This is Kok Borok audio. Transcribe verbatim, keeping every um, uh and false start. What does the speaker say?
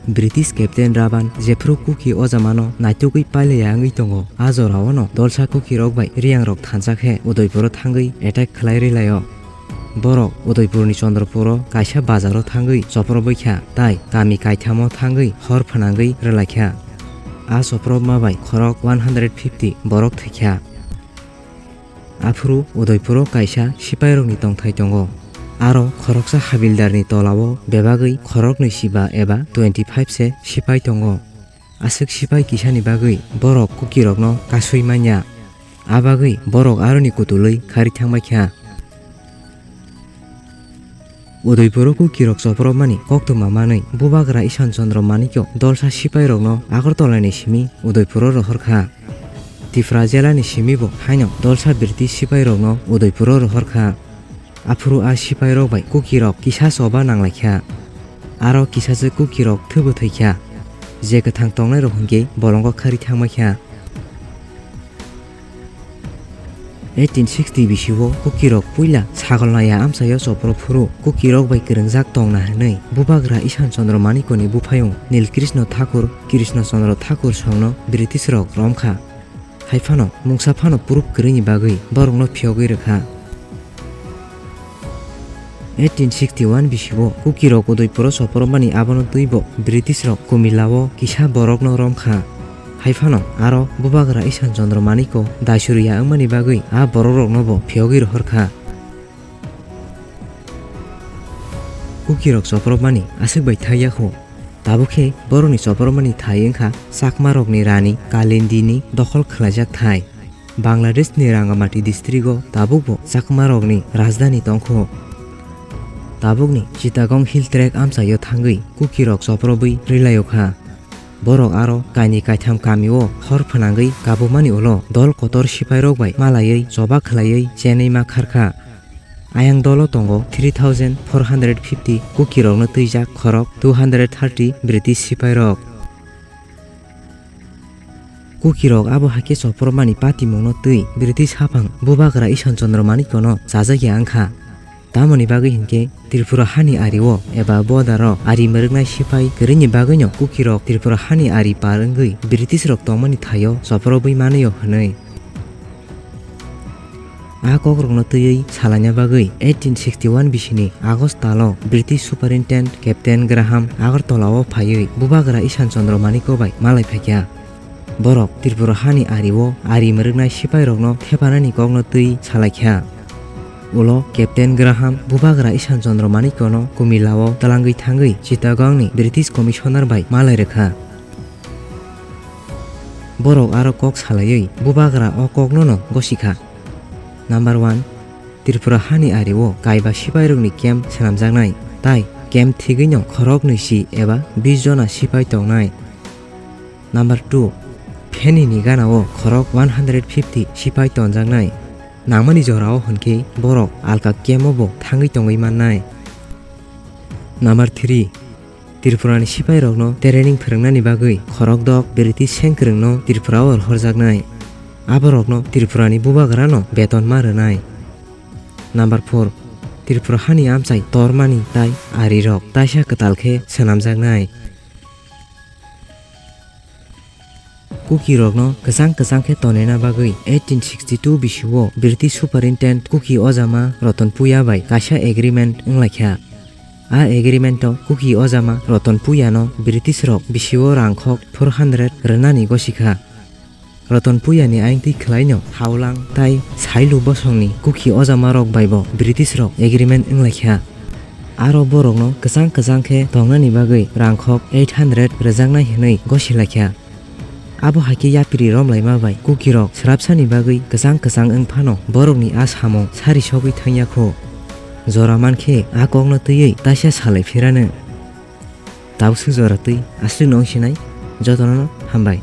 British Captain Raban jephru Kuki ojamano naitugwi pailaiya wngwi tongo, a jorao no dolsa Kukirok bai Riyangrok thansa khe Udaipuro thangwi attack khlai rwlaio. Borok Udaipurni Chandrapuro kaisa bazaro thangwi chopropwi kha, tai kami kaithamo thangwi hor phwnangwi rwlaikha. A chopropma bai khorok one hundred fifty borok thwikha. Aphuru Udaipuro kaisa sipairokni tongthai tongo. Aro khoroksa habildarni tolao bebagwi khoroknwi siba eba twenty five se sipai tongo. Aswk sipai kisani bagwi borok Kukirokno kasui manya. A bagwi borok aroni kutulwi khari thangbaikha. Udaipuro Kukirok chopropmani koktwma manwi Bubagra Ishan Chandra Manikyo dolsa sipairokno Agartala ni simi Udaipuro rohorkha. Tipra jela ni simi bo haino dolsa British sipairokno Udaipuro rohorkha. Aphuru a sipairok bai Kukirok kisa choba nanglaikha. Aro kisajwk Kukirok thwibo thwikha. Je kwthang tongnairok hinkhe bolongo khari thangbaikha. Eighteen sixty bisio Kukirok puila Sagolnaya amchaio chopro phuru Kukirok bai kwrwngjak tongna hwnwi Bubagra Ishan Chandra Manikoni buphayung Nilkrishna Thakur, Krishna Chandra Thakur songno British rok romkha. Hai phano mungsa phano proof kwrwini bagwi borokno phiyogwi rwkha. Eighteen sixty one bisio Kukirok Udaipuro chopropmani abono twibo British rok Kumilao kisa borokno romkha. Hai phano aro Bubagra Ishan Chandra Manikko daisuriya wngmani bagwi a borokrokno bo phiyogwi rohorkha. Kukirok chopropmani aswk bai thaiya kho. Tabuk khe borokni chopropmani thai wngkha Chakmarokni rani Kalindini dokhol khlaijak thai. Bangladeshni Rangamati district-o tabukbo Chakmarokni rajdhani tongkho. Tabukni Chittagong Hill Tract amchaio thangwi Kukirok chopropwi rwlaiyokha. Borok aro kaini kaitham kamio hor phwnangwi kabumani ulo dol kotor sipairok bai malaiwi choba khlaiwi chenwi ma kharkha. Ayang dolo tongo three thousand four hundred fifty Kukirokno twijak khorok two hundred thirty British sipairok. Kukirok abo hai khe chopropmani patimungno twi British haphang Bubagra Ishan Chandra Manikkono chajakya wngkha. Tamoni bagwi hinkhe Tripura hani ario eba border-o ari mwrwknai sipai kwrwini bagwino Kukirok Tripura hani ari par wngwi British rok tongmani thaio chopropwi manwio hwnwi. A kokrokno twiwi salaina bagwi eighteen sixty one bisini August talo British Superintendent Captain Graham Agartala-o phaiwi Bubagra Ishan Chandra Manikko bai malai phaikha. Borok Tripura hani ario ari mwrwknai sipairokno thepanani kokno twi salaikha. Ulo Captain Graham Bubagra Ishan Chandra Manikkono Kumilao twlangwi thangwi Chittagongni British Commissioner bai malai rwkha. Borok aro kok salaiwi Bubagra o kokno no gosikha. Number one, Tripura hani ario kaiba sipairokni camp swnamjaknai, tai camp thigwino khoroknwi si eba bis jona sipai tongnai. Number two, Phenini ganao khorok one hundred fifty sipai tonjaknai. Nangmani jorao hwnkhe borok alka camp-o bo thangwi tongwi mannai. Number three, Tripurani sipairokno training phwrwngnani bagwi khorokdok British sengkwrwngno Tripura-o rohorjaknai. Aborokno Tripurani bubagrano beton ma rwnai. Number four, Tripura hani amchai tormani tai arirok taisa kwtal khe swnamjaknai. Kukirokno kwchang kwchang khe tonina bagwi eighteen sixty two bisio British Superintendent Kuki Ojama Roton Puya bai kaisa agreement wnglaikha. A agreement-o Kuki Ojama Roton Puyano British rok bisio rangkhok four hundred rwnani gosikha. Roton Puyani aingtwi khwlaino Haulang tai Sailu bosongni Kuki Ojamarok baibo British rok agreement wnglaikha. Aro borokno kwchang kwchang khe tongnani bagwi rangkhok eight hundred rwjaknai hwnwi gosilaikha. Abo hai khe yapri romlaima bai Kukirok swrapsani bagwi kwchang kwchang wng phano borokni a samung sari sogwi thangya kho. Jora man khe a kokno twiwi taisa salai phirano. Tabuk swk jora twi aswk no wng sinai, jotono no hambai.